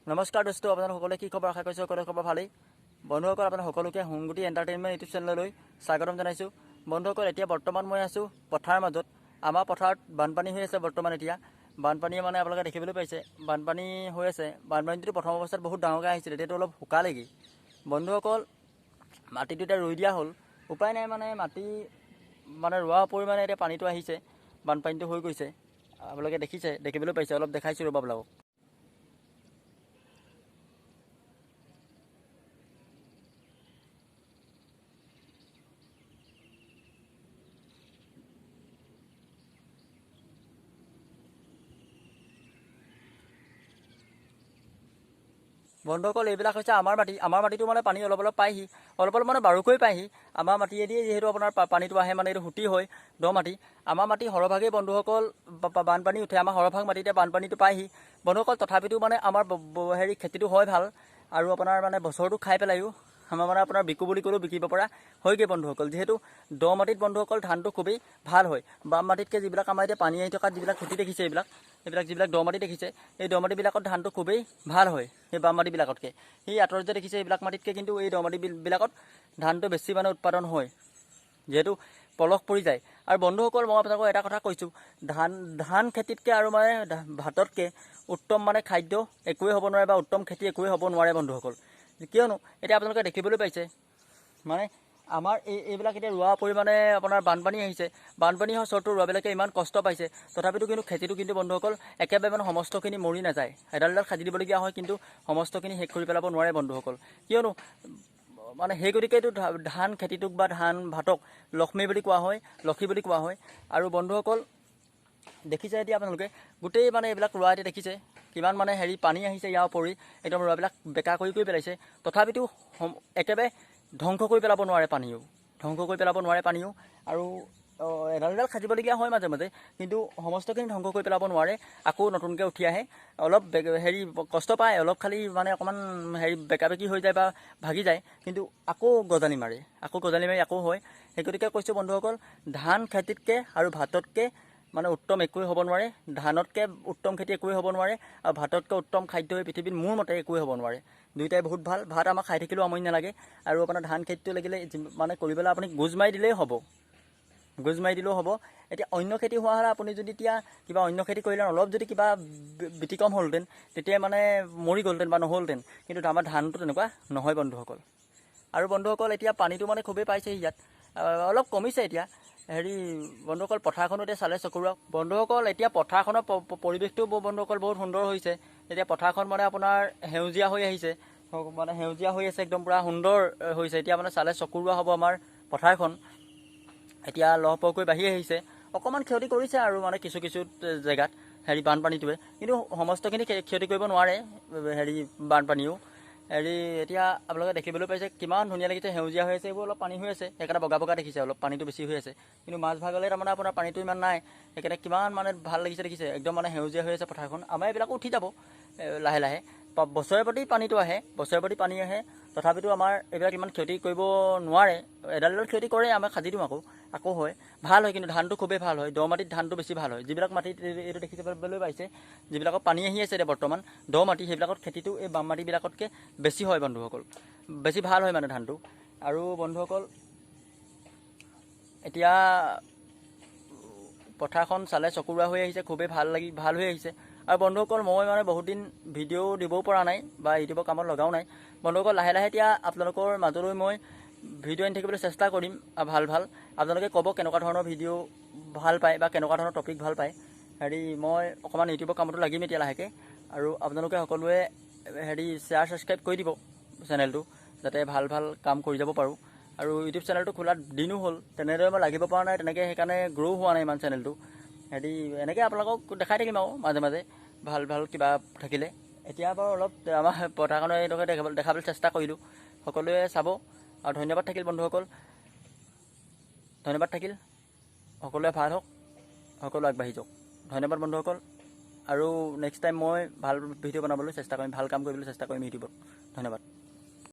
নমস্কাৰ দোস্ত, আপোনালোক সকলোৱে কি খবৰ? আশা কৰিছোঁ সকলোৰে খবৰ ভালেই। বন্ধুসকল, আপোনালোক সকলোকে সোণগুটি এণ্টাৰটেইনমেণ্ট ইউটিউব চেনেললৈ স্বাগতম জনাইছোঁ। বন্ধুসকল, এতিয়া বৰ্তমান মই আছোঁ পথাৰৰ মাজত। আমাৰ পথাৰত বানপানী হৈ আছে বৰ্তমান। এতিয়া বানপানী মানে আপোনালোকে দেখিবলৈ পাইছে বানপানী হৈ আছে। বানপানীটো প্ৰথম অৱস্থাত বহুত ডাঙৰকৈ আহিছিলে, এতিয়াতো অলপ শুকালেগৈ। বন্ধুসকল, মাটিটো এতিয়া ৰুই দিয়া হ'ল, উপায় নাই, মানে মাটি মানে ৰোৱা পৰিমাণে এতিয়া পানীটো আহিছে, বানপানীটো হৈ গৈছে। আপোনালোকে দেখিছে, দেখিবলৈ পাইছে, অলপ দেখাইছোঁ ৰ'ব আপোনালোকক। বন্ধুসকল, এইবিলাক হৈছে আমাৰ মাটি। আমাৰ মাটিটো মানে পানী অলপ অলপ পায়হি, অলপ অলপ মানে বাৰুকৈ পায়হি। আমাৰ মাটিয়েদি যিহেতু আপোনাৰ পানীটো আহে, মানে এইটো সুঁতি হয়, দ মাটি। আমাৰ মাটি সৰহভাগেই বন্ধুসকল বানপানী উঠে, আমাৰ সৰহভাগ মাটিতে বানপানীটো পায়হি বন্ধুসকল। তথাপিতো মানে আমাৰ হেৰি খেতিটো হয় ভাল, আৰু আপোনাৰ মানে বছৰটো খাই পেলায়ো আমাৰ মানে আপোনাৰ বিকো বুলি ক'লেও বিকিব পৰা হয়গৈ বন্ধুসকল। যিহেতু দ মাটিত বন্ধুসকল ধানটো খুবেই ভাল হয়, বাম মাটিতকৈ যিবিলাক আমাৰ এতিয়া পানী আহি থকা যিবিলাক খেতি দেখিছে, এইবিলাক যিবিলাক দ মাটি দেখিছে, এই দ মাটিবিলাকত ধানটো খুবেই ভাল হয় সেই বাম মাটিবিলাকতকৈ। সেই আঁতৰত যে দেখিছে এইবিলাক মাটিতকৈ কিন্তু এই দ মাটিবিলাকত ধানটো বেছি মানে উৎপাদন হয়, যিহেতু পলস পৰি যায়। আৰু বন্ধুসকল, মই আপোনালোকক এটা কথা কৈছোঁ, ধান খেতিতকৈ আৰু মানে ভাততকৈ উত্তম মানে খাদ্য একোৱেই হ'ব নোৱাৰে বা উত্তম খেতি একোৱেই হ'ব নোৱাৰে বন্ধুসকল। কিয়নো এতিয়া আপোনালোকে দেখিবলৈ পাইছে মানে আমাৰ এইবিলাক এতিয়া ৰোৱা পৰিমাণে আপোনাৰ বানপানী আহিছে, বানপানী হোৱা চৰটো ৰোৱাবিলাকে ইমান কষ্ট পাইছে, তথাপিতো কিন্তু খেতিটো কিন্তু বন্ধুসকল একেবাৰে মানে সমস্তখিনি মৰি নাযায়, এডাল এডাল সাজি দিবলগীয়া হয়, কিন্তু সমস্তখিনি শেষ কৰি পেলাব নোৱাৰে বন্ধুসকল। কিয়নো মানে সেই গতিকে এইটো ধান খেতিটোক বা ধান ভাতক লক্ষ্মী বুলি কোৱা হয়, লক্ষী বুলি কোৱা হয়। আৰু বন্ধুসকল দেখিছে এতিয়া আপোনালোকে গোটেই মানে এইবিলাক ৰোৱা এতিয়া দেখিছে কিমান মানে হেৰি পানী আহিছে, ইয়াৰ উপৰি একদম ৰোৱাবিলাক বেকা কৰি কৰি পেলাইছে, তথাপিতো একেবাৰে ধ্বংস কৰি পেলাব নোৱাৰে পানীও, ধ্বংস কৰি পেলাব নোৱাৰে পানীও। আৰু এডাল এডাল সাজিবলগীয়া হয় মাজে মাজে, কিন্তু সমস্তখিনি ধ্বংস কৰি পেলাব নোৱাৰে, আকৌ নতুনকৈ উঠি আহে। অলপ হেৰি কষ্ট পায়, অলপ খালি মানে অকণমান হেৰি বেকা বেকি হৈ যায় বা ভাগি যায়, কিন্তু আকৌ গজালি মাৰে, আকৌ গজালি মাৰি আকৌ হয়। সেই গতিকে কৈছোঁ বন্ধুসকল, ধান খেতিতকৈ আৰু ভাততকৈ মানে উত্তম একোৱেই হ'ব নোৱাৰে, ধানতকৈ উত্তম খেতি একোৱেই হ'ব নোৱাৰে, আৰু ভাততকৈ উত্তম খাদ্য এই পৃথিৱীত মোৰ মতে একোৱেই হ'ব নোৱাৰে। দুয়োটাই বহুত ভাল। ভাত আমাক খাই থাকিলেও আমনি নালাগে, আৰু আপোনাৰ ধান খেতিটো লাগিলে মানে কৰিবলৈ আপুনি গোজ মাৰি দিলেই হ'ব, গোজ মাৰি দিলেও হ'ব। এতিয়া অন্য খেতি হোৱা হ'লে আপুনি যদি এতিয়া কিবা অন্য খেতি কৰিলে অলপ যদি কিবা ব্যতিক্ৰম হ'লহেঁতেন, তেতিয়া মানে মৰি গ'লহেঁতেন বা নহ'লহেঁতেন, কিন্তু আমাৰ ধানটো তেনেকুৱা নহয় বন্ধুসকল। আৰু বন্ধুসকল এতিয়া পানীটো মানে খুবেই পাইছে ইয়াত, অলপ কমিছে এতিয়া হেৰি বন্ধুসকল। পথাৰখনো এতিয়া চালে চকুৰা বন্ধুসকল, এতিয়া পথাৰখনৰ পৰিৱেশটো বন্ধুসকল বহুত সুন্দৰ হৈছে। এতিয়া পথাৰখন মানে আপোনাৰ সেউজীয়া হৈ আহিছে, মানে সেউজীয়া হৈ আছে, একদম পূৰা সুন্দৰ হৈছে। এতিয়া মানে চালে চকুৰোৱা হ'ব আমাৰ পথাৰখন, এতিয়া লহপহকৈ বাঢ়ি আহিছে। অকণমান ক্ষতি কৰিছে আৰু মানে কিছু কিছু জেগাত হেৰি বানপানীটোৱে, কিন্তু সমস্তখিনি ক্ষতি কৰিব নোৱাৰে হেৰি বানপানীও। হেৰি এতিয়া আপোনালোকে দেখিবলৈ পাইছে কিমান ধুনীয়া লাগিছে, সেউজীয়া হৈ আছে, এইবোৰ অলপ পানী হৈ আছে সেইকাৰণে বগা বগা দেখিছে, অলপ পানীটো বেছি হৈ আছে। কিন্তু মাজভাগলৈ তাৰমানে আপোনাৰ পানীটো ইমান নাই, সেইকাৰণে কিমান মানে ভাল লাগিছে দেখিছে, একদম মানে সেউজীয়া হৈ আছে পথাৰখন। আমাৰ এইবিলাকো উঠি যাব লাহে লাহে, বছৰে প্ৰতি পানীটো আহে, বছৰে প্ৰতি পানী আহে, তথাপিতো আমাৰ এইবিলাক ইমান ক্ষতি কৰিব নোৱাৰে, এডাল এডাল ক্ষতি কৰে, আমাৰ সাজি দিওঁ আকৌ, আকৌ হয়, ভাল হয়। কিন্তু ধানটো খুবেই ভাল হয়, দ মাটিত ধানটো বেছি ভাল হয়। যিবিলাক মাটিত এইটো দেখিবলৈ পাইছে, যিবিলাকত পানী আহি আছে এতিয়া বৰ্তমান দ মাটি, সেইবিলাকত খেতিটো এই বাম মাটিবিলাকতকৈ বেছি হয় বন্ধুসকল, বেছি ভাল হয় মানে ধানটো। আৰু বন্ধুসকল এতিয়া পথাৰখন চালে চকুৰোৱা হৈ আহিছে, খুবেই ভাল লাগি ভাল হৈ আহিছে। আৰু বন্ধুসকল মই মানে বহুত দিন ভিডিঅ' দিবও পৰা নাই বা ইউটিউবৰ কামত লগাও নাই বন্ধুসকল। লাহে লাহে এতিয়া আপোনালোকৰ মাজলৈ মই ভিডিঅ' আনি থাকিবলৈ চেষ্টা কৰিম, ভাল ভাল আপোনালোকে ক'ব কেনেকুৱা ধৰণৰ ভিডিঅ' ভাল পায় বা কেনেকুৱা ধৰণৰ টপিক ভাল পায়। হেৰি মই অকণমান ইউটিউবৰ কামতো লাগিম এতিয়া লাহেকৈ, আৰু আপোনালোকে সকলোৱে হেৰি শ্বেয়াৰ ছাবস্ক্ৰাইব কৰি দিব চেনেলটো, যাতে ভাল ভাল কাম কৰি যাব পাৰোঁ। আৰু ইউটিউব চেনেলটো খোলাত দিনো হ'ল, তেনেদৰে মই লাগিব পৰা নাই তেনেকৈ, সেইকাৰণে গ্ৰ' হোৱা নাই ইমান চেনেলটো। হেৰি এনেকৈ আপোনালোকক দেখাই থাকিম আৰু মাজে মাজে ভাল ভাল কিবা থাকিলে। এতিয়া বাৰু অলপ আমাৰ পথাৰখনৰ এইদৰে দেখাবলৈ চেষ্টা কৰিলোঁ, সকলোৱে চাব। আৰু ধন্যবাদ থাকিল বন্ধুসকল, ধন্যবাদ থাকিল, সকলোৱে ভাল হওক, সকলো আগবাঢ়ি যাওক। ধন্যবাদ বন্ধুসকল, আৰু নেক্সট টাইম মই ভাল ভিডিঅ' বনাবলৈ চেষ্টা কৰিম, ভাল কাম কৰিবলৈ চেষ্টা কৰিম ইউটিউবত। ধন্যবাদ।